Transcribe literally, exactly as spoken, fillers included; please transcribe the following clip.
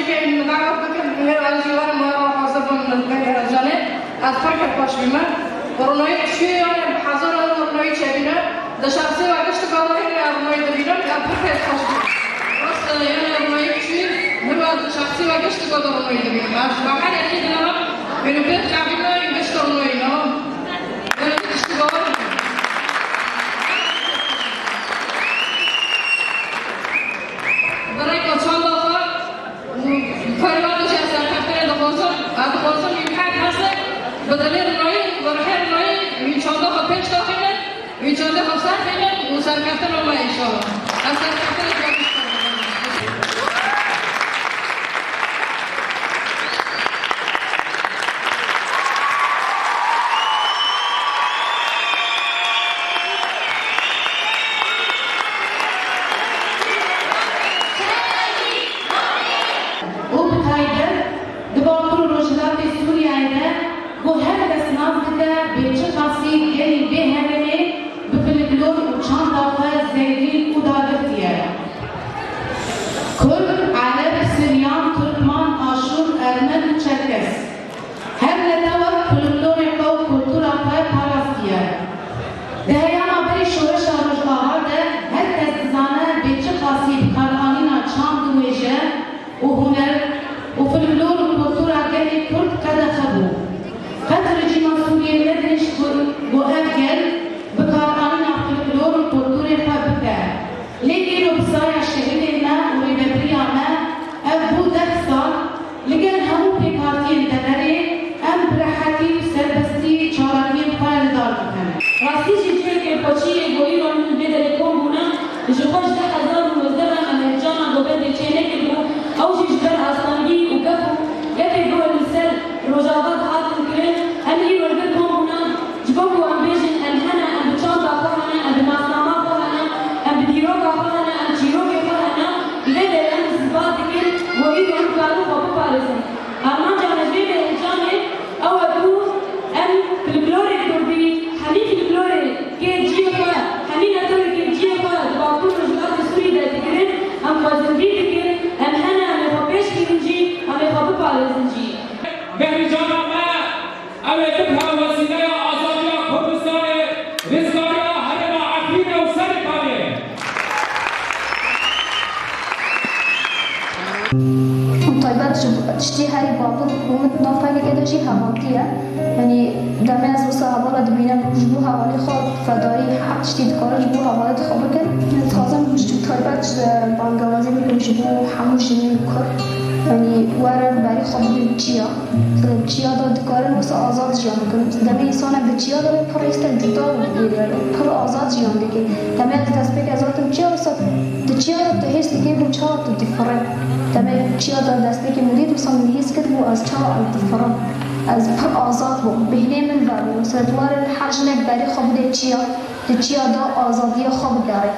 Min davet bikin, her an jî werin, me re hazir bin, min pê hêracanê. Ez pir kêfxweş bîme. Ronayî çûye, yanî bi hezar euro ronayî çêbîne. Di şexsî ve gişt kalo hêne ronayî dibînim, ez pir kêfxweş bîm. Rast e, yanî ronayî çûye, min ve di şexsî ve gişt kalo ronayî dibînim. Ez ji baherê xî dinema, min pê xebîme, gişt ronayî, ne? Yanî gişt kalo. Bi rêka çanda xwe û karê wan jî ez serkeftinê dixwazim. Ez dixwazim wî her kesê bi dilê rinayî, bi rihê rinayî wî çanda xwe pêş daxînin, wî çandê xwe ser bînin û serkeftin û me înşallah. Ez serkeftinê dixwazim. û bi taybet di Bakur û Rojhilatê Sûriyeyê de ku her kes nas dike bê çiqasî gelî vê herêmê bi filiklor û çanda xwe zengîn û dagirtî ye. Kurd, Ereb, Siryan, Turkman, Aşûr, Ermen û Çerkes. Her netewek folklorê xwe û kultura xwe parastiye. Di heyama berî Şoreşa Rojava de her kes dizane bê çiqasî bikaranîna çand û wêje û huner û folklor û kultura gelê Kurd qedexe bû. Qet rejîma Sûriyê nedihişt ku, ku ev gel bikaranîna folklor û kulturê xwe bike. Lê îro bi saya şehîdê me û rêvebiriya me, ev bû deh sal, li gel hemû pêkhatiyên deverê em bi rehetî û serbestî çalakiyên xwe li dar dikin. Rastî jî cihekê xweşî ye ku îro min vê derê kom bûne, ji xwe ji du hezar û nozdeh re em hevcana govendê çê nekiribû, ew jî ji ber astengî û gef û gefê guh li ser Rojava dihatin kirin, em îro li vir kom bûne. Ji bo ku em bêjin, em hene, em bi çanda xwe hene, em bi nasnama xwe hene, em bi dîroka xwe hene, em çîrokê xwe hene, lê vê em sipas dikin, ku îro em karin xwe biparêzin. Armanca me ji vê mehrîcanê ew e ku em folklorê kurdî, hemî folklorê kê ciyê xwe, hemî netewê kê ciyê xwe di Bakur Rojhilatê Sûrî de digirin, em xwe zindî dikin, em hene, em ê xwe pêş bînin jî, em ê xwe biparêzin jî. Mehrîcana me Ew ê bibe wesîleya azadiya Kurdistanê, rizgariya herêma Efrînê û Serêkaniyê. Taybet ji tiştê herî bakur bo min di nav pelekê de jî hevaltî ye. Yanî demê ez wisa hevala dibînim, ji bo hevalê xwe fedayî her tiştî dikare ji bo hevalê xwe bikin. Dixwazim ji taybet ji bangewazî bikim ji bo hemû jinên Kurd. Yanî werin berê xwe bidin çiya. Di çiya de dikarin wisa azad jiyan bikin. Demê însanek di çiya de be, pir hêstek cuda û pir azad jiyan dike. Demê ez destpêk ez hatim çiya, wisa di çiya de tu hês dikî ku çawa tu difirî. Demê çiya de destpêkê min dît, wisa min hîs kir ku ez çawa ez difirim. Ez pir azad bûm. Bêhnê min vebû. Wisa werin her jinek berê xwe bide çiya, di çiya de azadiya xwe bigere.